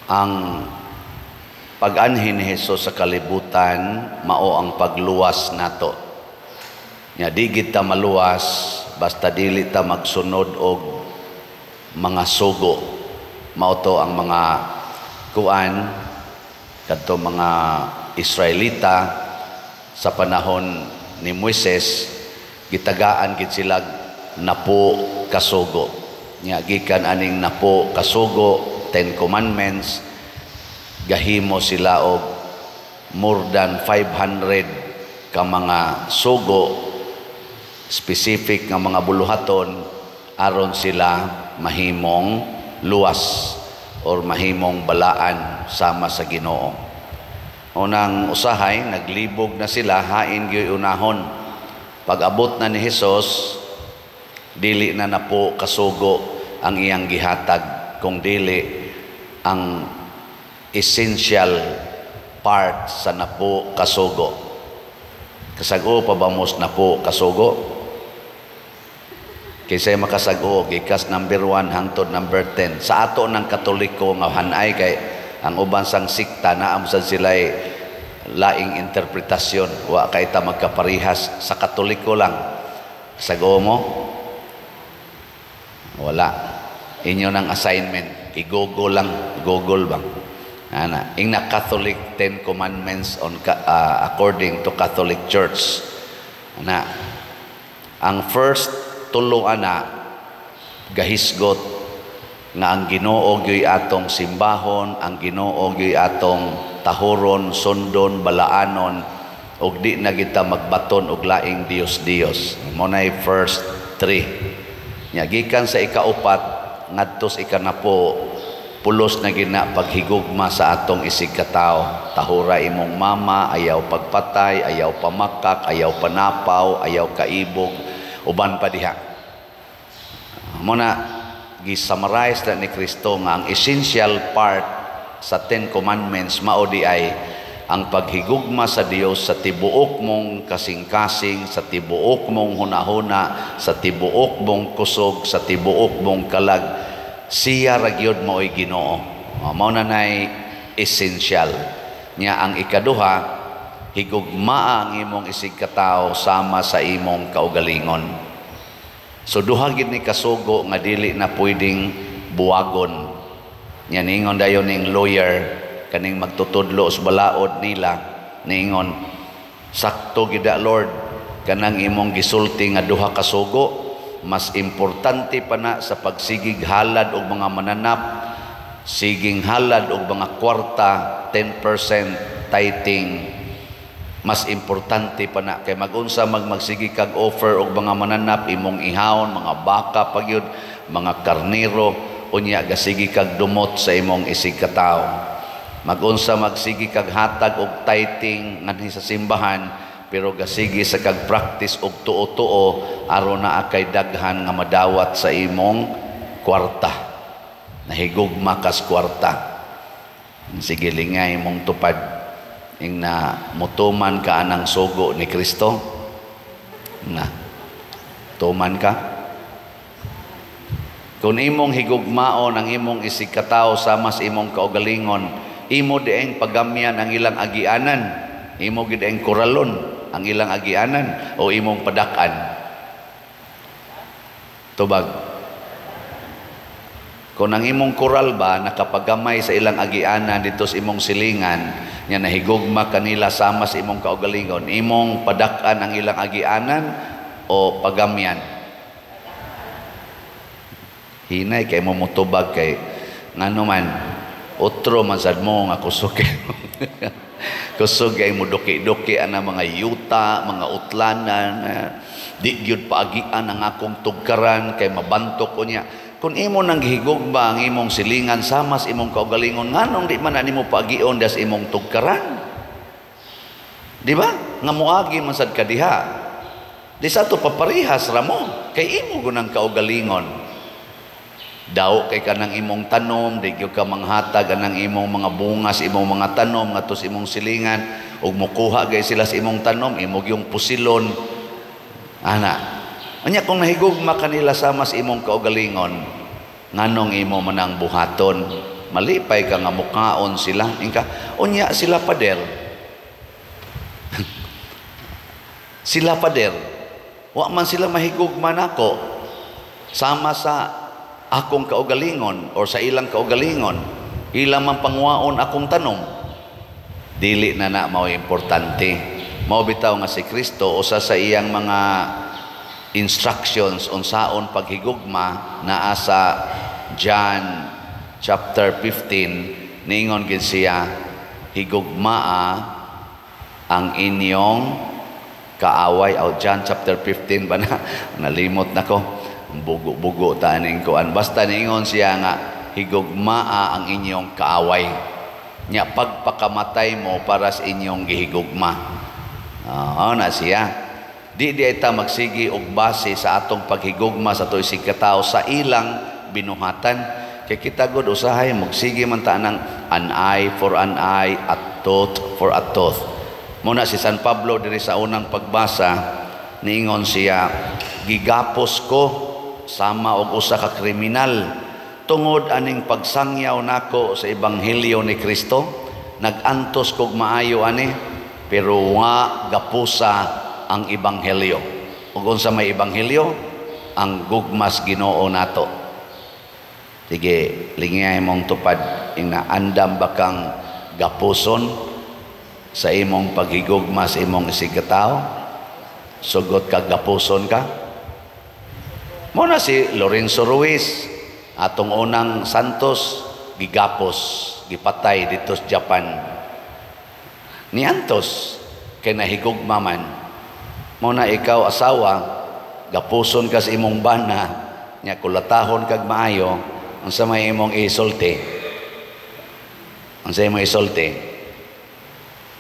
Ang pag-anhi ni Jesus sa kalibutan mao ang pagluwas nato. Nya di gid ta maluwas basta dili ta magsunod og mga sugo. Mao to ang mga kuan kadto mga Israelita sa panahon ni Moises, gitagaan gid sila 10 kasugo. Nya gikan aning 10 kasugo, Ten Commandments, gahimo sila og more than 500 ka mga sugo, specific nga mga buluhaton aron sila mahimong luwas or mahimong balaan sama sa Ginoo. Unang usahay naglibog na sila, hain gyud unahon. Pag-abot na ni Hesus, dili na 10 kasugo ang iyang gihatag, kung dili ang essential part sa 10 kasugo. Kasag-o pa ba mos 10 kasugo? Kinsay makasag-o gikas number 1 hangtod number 10? Sa ato ng Katoliko nga hanay, kay ang uban sang sikta naa sad sila'y laing interpretasyon, wa kay ta magkaparihas. Sa Katoliko lang, kasag-o mo? Wala. Inyo ng assignment, i-Google lang, Google bang ana ingna Catholic Ten Commandments on according to Catholic Church. Ana ang first tulo ana gahisgot nga ang Ginoo gyoy atong simbahon, ang Ginoo gyoy atong tahuron, sundon, balaanon ug di na kita magbaton og laing Dios-Dios. Mo nay first three. Nya gikan sa ikaupat ngadto sa ikanapo, pulos na gina paghigugma sa atong isig katawo. Tahura imong mama, ayaw pagpatay, ayaw pamakak, ayaw panapaw, ayaw kaibog, uban pa diha. Mo na gi-summarize na ni Kristo nga ang essential part sa Ten Commandments mao di ay ang paghigugma sa Dios sa tibuok mong kasing-kasing, sa tibuok mong hunahuna, sa tibuok mong kusog, sa tibuok mong kalag. Siya ra gyud mao'y Ginoo. Mao na nay essential. Nya ang ikaduha, higugmaa ang imong isig katawo sama sa imong kaugalingon. So duha gid ni kasugo nga dili na pwedeng buwagon. Nya ningon dayon ning lawyer kaning magtutudlo sa balaod nila, niingon, "Sakto gida, Lord, kanang imong gisulti nga duha ka sugo. Mas importante pa na sa pagsigig halad og mga mananap, siging halad og mga kwarta, 10% tithing. Mas importante pa na kay magunsa magsigi kag offer og mga mananap, imong ihawon mga baka pagyud, mga karnero, unya gasigi kag dumot sa imong isig katawo. Magunsa magsigi kag hatag og tithing nganhi sa simbahan, pero gasigi sa kag practice og tuo-tuo aron naa kay daghan nga madawat sa imong kwarta. Nahigugma kas kwarta. Sige, lingay mong tupad." Ing na mutuman ka anang sugo ni Kristo? Na tuman ka? Kung imong higugmaon ang imong isig katawo sama sa imong kaugalingon, imo dieng pagamyan ang ilang agianan, imo gid ang kuralon ang ilang agianan, o imong padak-an? Tubag. Kung ang imong koral ba nakapagamay sa ilang agianan dito sa imong silingan nya nahigugma kanila sama sa imong kaugalingon, imong padak-an ang ilang agianan o pagamyan? Hinay kay mo mutubag, kay ngano man otro man sad mo nga kusog, kusog kay mo duki-duki ana mga yuta, mga utlanan, di gyud paagian ang akong tugkaran kay mabantok ko niya. Kung imo nang gihigugma ang imong silingan sama sa imong kaugalingon, nganong di man na nimo paagion das imong tugkaran? Di ba? Nga moagi man sad ka diha. Di sa to paparihas ra mo kay imo gunang kaugalingon. Daw kay kanang imong tanom, di gyud ka manghatag anang imong mga bunga sa imong mga tanom ngadto sa imong silingan, ug mokuha gay sila sa imong tanom, imo gyung pusilon. Ana. Anya kung nahigugma kanila sama sa imong kaugalingon, nganong imo manang buhaton? Malipay ka nga mukaon sila. Inka, unya sila pader. Sila pader. Wa man sila mahigugma nako sama sa akong kaugalingon or sa ilang kaugalingon. Ilang man pangwaon akong tanom. Dili na na mao importante. Mao bitaw nga si Kristo usa sa iyang mga instructions unsaon paghigugma naa sa John chapter 15, niingon gid siya, higugmaa ang inyong kaaway. O John chapter 15 ba na? Nalimot na ko. Bugo-bugo ta aning kuan. Basta niingon siya nga higugmaa ang inyong kaaway. Nya pagpakamatay mo para sa inyong gihigugma. Na siya. Di di ta magsigi og base sa atong paghigugma sa ato isig katao sa ilang binuhatan. Kay kita gud usahay magsigi man ta nang an eye for an eye, a tooth for a tooth. Muna si San Pablo diri sa unang pagbasa niingon siya, gigapos ko sama og usa ka kriminal tungod aning pagsangyaw nako sa ebanghelyo ni Kristo. Nagantos kog maayo ani, pero wa gapusa ang ebanghelyo. Ug unsa may ebanghelyo? Ang gugmas Ginoo nato. Sige, lingay mong tupad ing andam ba kang gapuson sa imong paghigugma sa imong isigkatao? Sugot ka gapuson ka? Muna si Lorenzo Ruiz, atong unang Santos, gigapos, gipatay dito sa Japan. Niantos kay nahigugma man. Muna ikaw asawa, gapuson ka sa imong bana, nya kulatahon kag maayo, unsa may imong isulti? Unsa imong isulti?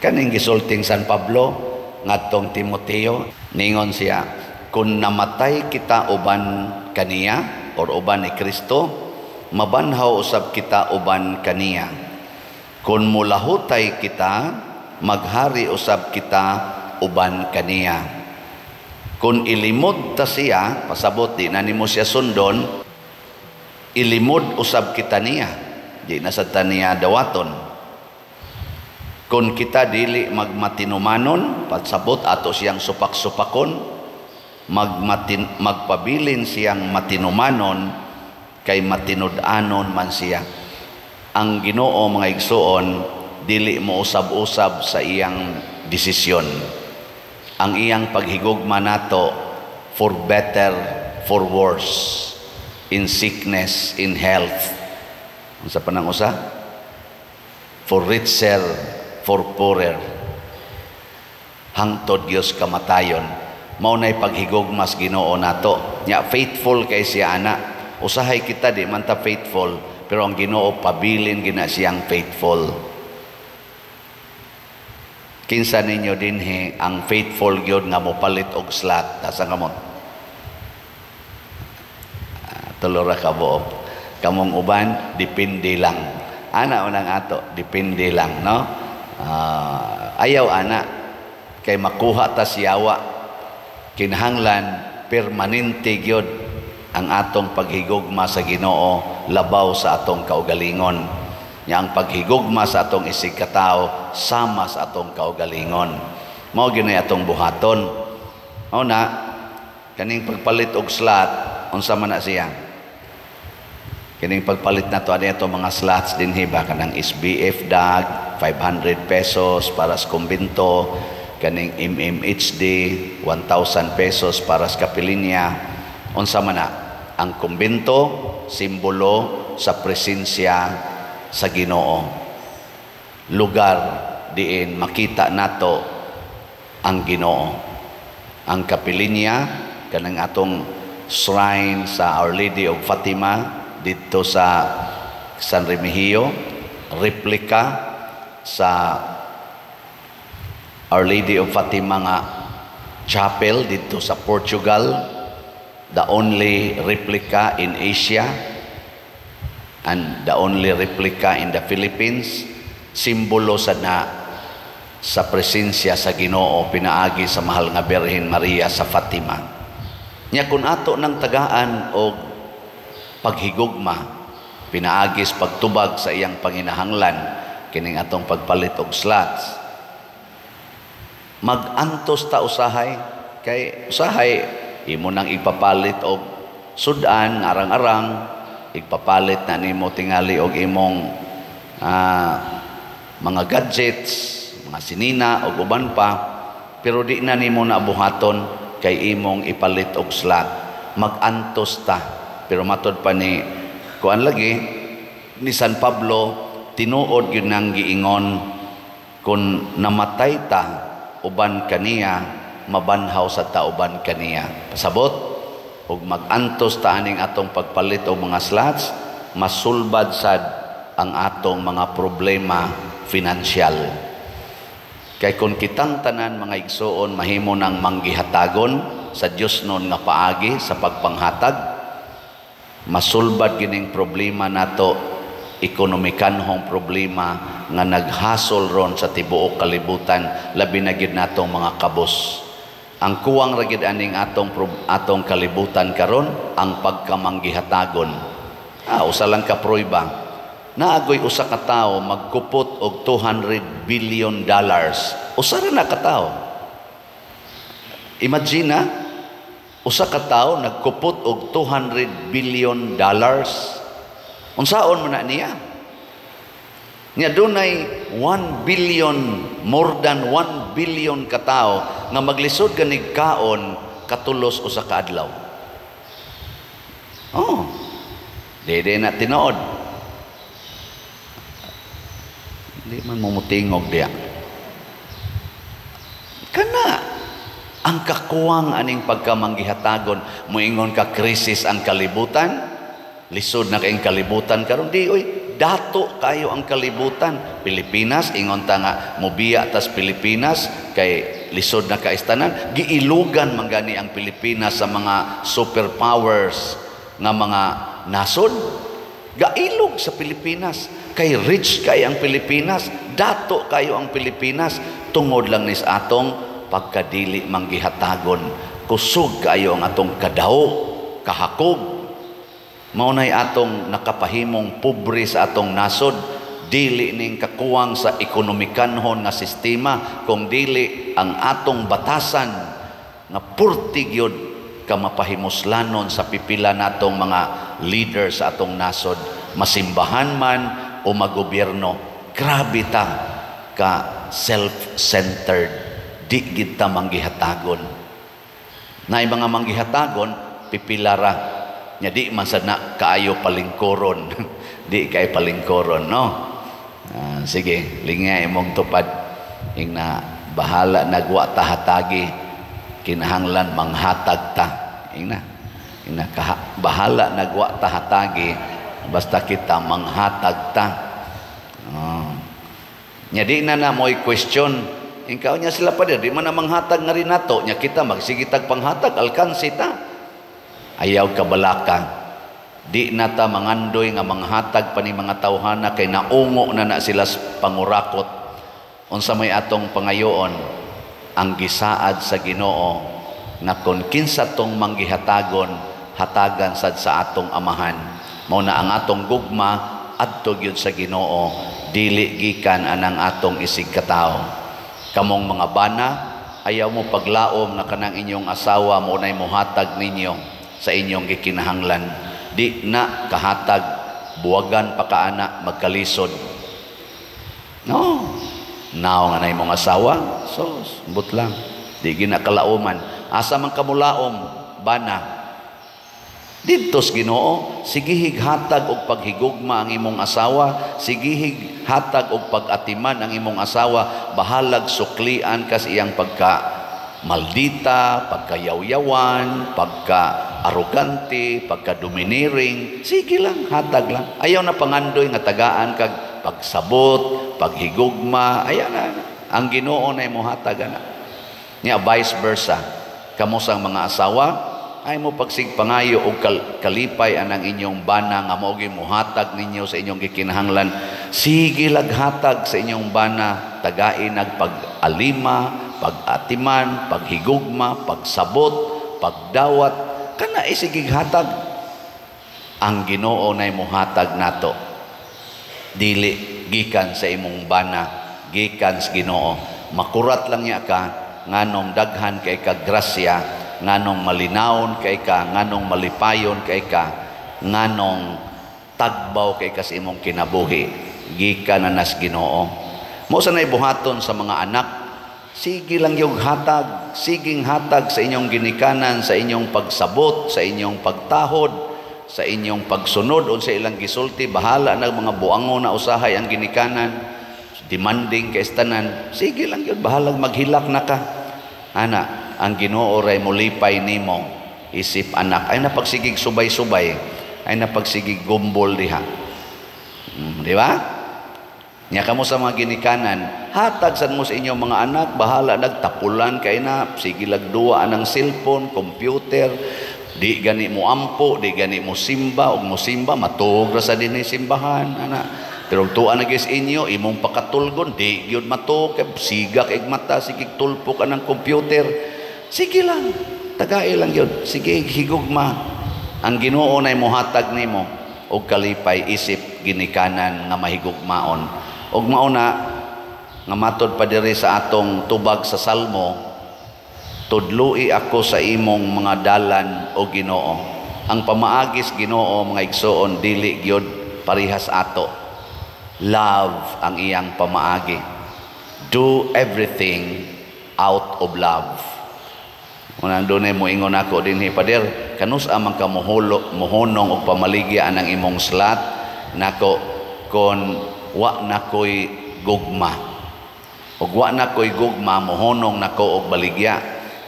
Kaning gisulting San Pablo ngadtong Timoteo, ningon siya, kung namatay kita uban kaniya or uban ni Kristo, mabanhaw usab kita uban kaniya. Kung mulahutay kita, maghari usab kita uban kaniya. Kung ilimod ta siya, pasabot di na nimo siya sundon, ilimod usab kita niya, di na sad ta niya dawaton. Kung kita dili magmatinumanon, pasabot ato siyang supak-supakon, magpabilin siyang matinumanon, kay matinud-anon man siya. Ang Ginoo mga igsuon, dili mo usab-usab sa iyang desisyon. Ang iyang paghigugma nato, for better, for worse, in sickness, in health. Unsa pa nang usa? For richer, for poorer. Hangtod Dios kamatayon. Mao nay paghigugma sa Ginoo nato. Nya faithful kay siya ana. Usahay kita di man ta faithful, pero ang Ginoo pabilin gina siyang faithful. Kinsa ninyo dinhi ang faithful gyud nga mopalit og slot? Asa kamot? Tulo ra ka buok. Kamong uban depende lang. Ana unang ato, depende lang, no? Ayaw ana kay makuha ta siyawa. Kinahanglan permanente gyud ang atong paghigugma sa Ginoo labaw sa atong kaugalingon. Nya ang paghigugma sa atong isig katao sama sa atong kaugalingon. Mao gyud atong buhaton. Mao na kaning pagpalit og slot, unsa man na siya? Kining pagpalit nato ani ato mga slots dinhi ba kanang SBF dag 500 pesos para sa kumbento, kaning MMHD 1,000 pesos para sa kapilinya. Unsa man na? Ang kumbento simbolo sa presensya sa Ginoo. Lugar diin makita nato ang Ginoo. Ang kapilinya kanang atong shrine sa Our Lady of Fatima didto sa San Remigio, replika sa Our Lady of Fatima nga chapel didto sa Portugal, the only replica in Asia and the only replica in the Philippines, simbolo sa na sa presensya sa Ginoo pinaagi sa mahal nga Birhen Maria sa Fatima. Nya kun ato nang tagaan og paghigugma, Pinaagis pagtubag sa iyang panginahanglan kining atong pagpalit og slots. Magantos ta usahay kay usahay imo nang ipapalit og sudan, arang-arang ipapalit na nimo tingali og imong mga gadgets, mga sinina og uban pa, pero di na nimo na buhaton kay imong ipalit og slot. Magantos ta, pero matod pa ni kuan lagi ni San Pablo, tinuod gyud nang giingon, kung namatay ta uban kaniya, mabanhaw sa ta uban kaniya. Pasabot ug magantos ta aning atong pagpalit og mga slots, masulbad sad ang atong mga problema financial. Kay kung kitang tanan, mga igsuon, mahimo nang manggihatagon sa Dios nun nga paagi sa pagpanghatag, masulbad gining problema nato, ekonomikanhong problema nga naghasol ron sa tibuok kalibutan, labi na gid natong mga kabos. Ang kuwang ra gid aning atong atong kalibutan karon ang pagkamanggihatagon. Usa lang ka prueba. Naagoy usa ka tawo magkupot og $200 billion. Usa ra na ka tawo. Imagine na, usa ka tawo nagkupot og $200 billion. Unsaon man na niya? Nya dunay 1 billion, more than 1 billion katao nga maglisod ganig kaon katulos usa ka adlaw. Oh. Dili na tinuod. Di man mo mutingog diya. Kana ang kakuwang aning pagkamanggihatagon. Muingon ka krisis ang kalibutan, lisod na kayong kalibutan karon, di oy, dato kayo ang kalibutan. Pilipinas, ingon ta nga mobiya tas Pilipinas kay lisod na kaistanan, giilugan man gani ang Pilipinas sa mga superpowers nga mga nasod. Gailog sa Pilipinas kay rich kay ang Pilipinas, dato kayo ang Pilipinas, tungod lang nis atong pagkadili manggihatagon. Kusog kayo ang atong kadaw, kahakog. Mao nay atong nakapahimong pobre sa atong nasod. Dili ning kakuwang sa ekonomikanhon nga sistema, kung dili ang atong batasan nga purti gyud ka mapahimuslanon sa pipila natong mga leader sa atong nasod, masimbahan man o magobyerno. Grabe ta ka self-centered, di gid ta manggihatagon. Naay mga manggihatagon, pipila ra. Nya di man sad na kaayo palingkoron. Di kay palingkoron, no? Sige, lingay imong tupad. Ing na bahala nagwa ta hatagi, kinahanglan manghatag ta. Ing na. Ing na bahala nagwa ta hatagi, basta kita manghatag ta. Oh. Nya di na na mo'y question. Ikaw nya sila pa di man na manghatag nga rin nato. Nya kita magsigitag panghatag, alkansi ta. Ayaw kabalaka. Di na ta mangandoy nga manghatag pa ni mga tawhana kay naungo na na sila pangurakot. Unsa may atong pangayoon, ang gisaad sa Ginoo nga kon kinsa tong manggihatagon, hatagan sad sa atong amahan. Mao na ang atong gugma adto gyud sa Ginoo, dili gikan anang atong isig katawo. Kamong mga bana, ayaw mo paglaom nga kanang inyong asawa mo nay mohatag ninyo sa inyong gikinahanglan. Di na kahatag, buwagan pa kaana, magkalisod. No. Nao nga na imong asawa, so but lang. Di ginakalauman. Asa man kamulaom, bana. Didtos Ginoo, sigihig hatag og paghigugma ang imong asawa, sigihig hatag og pag-atiman ang imong asawa, bahalag suklian kas iyang pagka maldita, pagkayawyawan, pagka-arrogante, pagka-domineering, sige lang, hatag lang. Ayaw na pangandoy nga tagaan kag pagsabot, paghigugma, ayaw na. Ang Ginoo na imo hatag ana. Nya vice versa, kamo sang mga asawa, ay mo pagsigpangayo og kalipay anang inyong bana nga mao gyud mohatag ninyo sa inyong gikinahanglan. Sige lag hatag sa inyong bana, tagain nagpag-alima, pag-atiman, paghigugma, pagsabot, pagdawat, kana isigig hatag. Ang Ginoo nay muhatag nato. Dili gikan sa imong bana, gikan sa Ginoo. Makurat lang niya ka nganong daghan kay ka grasya, nganong malinawon kay ka, nganong malipayon kay ka, nganong tagbaw kay ka sa imong kinabuhi, gikan na nas Ginoo. Mao sa nay buhaton sa mga anak, sige lang yung hatag, siging hatag sa inyong ginikanan, sa inyong pagsabot, sa inyong pagtahod, sa inyong pagsunod unsa ilang gisulti. Bahala na mga buango na usahay ang ginikanan, demanding kay tanan, sige lang yun, bahalag maghilak na ka. Ana, ang Ginoo ray molipay nimo isip anak. Ay napagsigig subay-subay, ay napagsigig gumbol diha. Di ba? Nya kamo sa mga ginikanan, hatag sad mo sa inyong mga anak, bahala nagtapulan kay na, sige lagduwa ang cellphone, computer, di gani mo ampo, di gani mo simba, ug mo simba, matuog ra sa dinhi simbahan, ana. Pero tuwa na gis inyo, imong pakatulgon, di gyud matuog, kay siga kay mata, sige tulpok anang computer. Sige lang, tagai lang gyud, sige higugma. Ang Ginoo nay mohatag nimo og kalipay isip ginikanan nga mahigugmaon. Og mao na nga matod pa diri sa atong tubag sa Salmo, tudloi ako sa imong mga dalan, o Ginoo. Ang pamaagis Ginoo, mga igsoon, dili gyud parihas ato. Love ang iyang pamaagi. Do everything out of love. Unang dunay mo ingon ako dinhi, "Pader, kanus amang ka mohulo, mohunong og pamaligya anang imong slot nako kon wa na ko'y gugma? Ug wa na ko'y gugma, mohunong nako og baligya.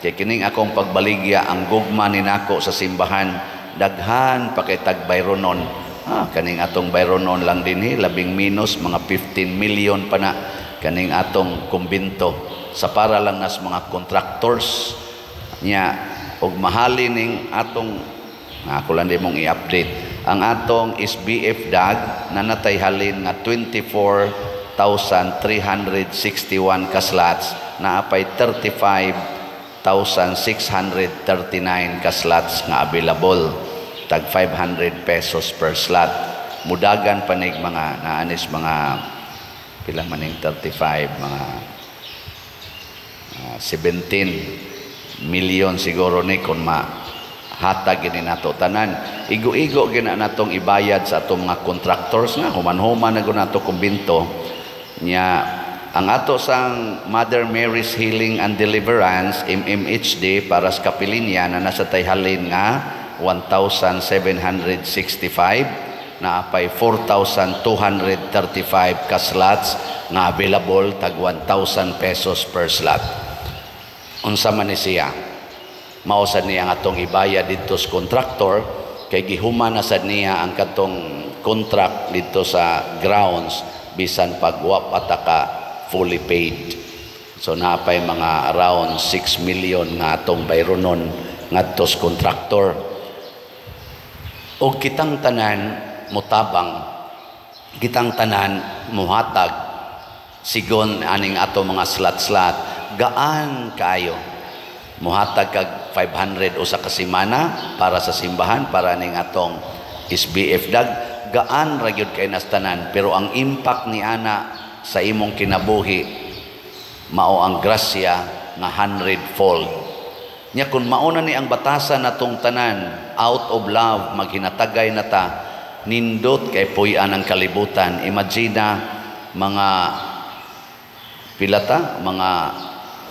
Kay kining akong pagbaligya, ang gugma ni nako sa simbahan, daghan pa kay tag bayronon." Ah, kaning atong bayronon lang dinhi, labing minus mga 15 million pa na kaning atong kumbinto sa para lang nas mga contractors niya. Og mahali ning atong, ako lang di mong i-update ang atong SBF DAG na natay halin nga 24,361 ka slots, naapay 35,639 ka slots nga available, tag 500 pesos per slot. Mudagan panig mga naanis mga pila maning 35, mga 17 million siguro ni kung ma hatag gini nato tanan. Igo-igo gina natong ibayad sa atong mga contractors nga human-human na gud nato kumbinto nya. Ang ato sang Mother Mary's Healing and Deliverance, MMHD, para sa Kapilinya na nasa tayhalin nga 1,765, naapay 4,235 ka slots nga available, tag 1,000 pesos per slot. Unsa man ni siya, mao sad niya ang atong ibayad didto sa contractor kay gihuman na sad niya ang katong contract didto sa grounds bisan pag wa pa ta ka fully paid. So naapay mga around 6 million nga atong bayronon ngadto sa contractor. Og kitang tanan mutabang, kitang tanan muhatag sigon aning ato mga slot-slot, gaan kaayo. Muhatag kag 500 usa ka semana para sa simbahan, para ning atong SBF DAG, gaan ra gyud kay nas tanan. Pero ang impact ni ana sa imong kinabuhi, mao ang grasya nga hundredfold. Nya kung mauna ni ang batasan natong tanan, out of love maghinatagay na ta, nindot kay puy-an ang kalibutan. Imagine mga pila ta, mga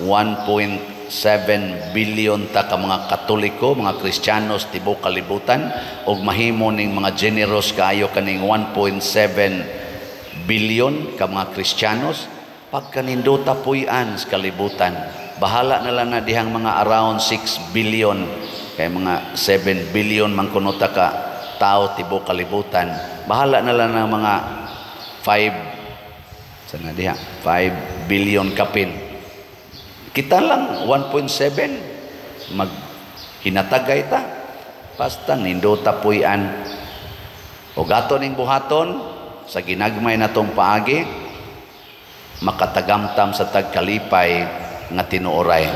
1.7 billion ta ka mga Katoliko, mga Kristiyanos tibuok kalibutan, ug mahimo ning mga generous kaayo kaning 1.7 billion ka mga Kristiyanos, pagkanindota puy-an sa kalibutan. Bahala na lang na dihang mga around 6 billion, kay mga 7 billion man kuno ta ka tao tibuok kalibutan. Bahala na lang na mga 5 sana diha, 5 billion kapin. Kita lang 1.7, mag hinatagay ta, basta nindota puy-an. Og ato ning buhaton sa ginagmay natong paagi, makatagamtam sa tagkalipay nga tinuoray.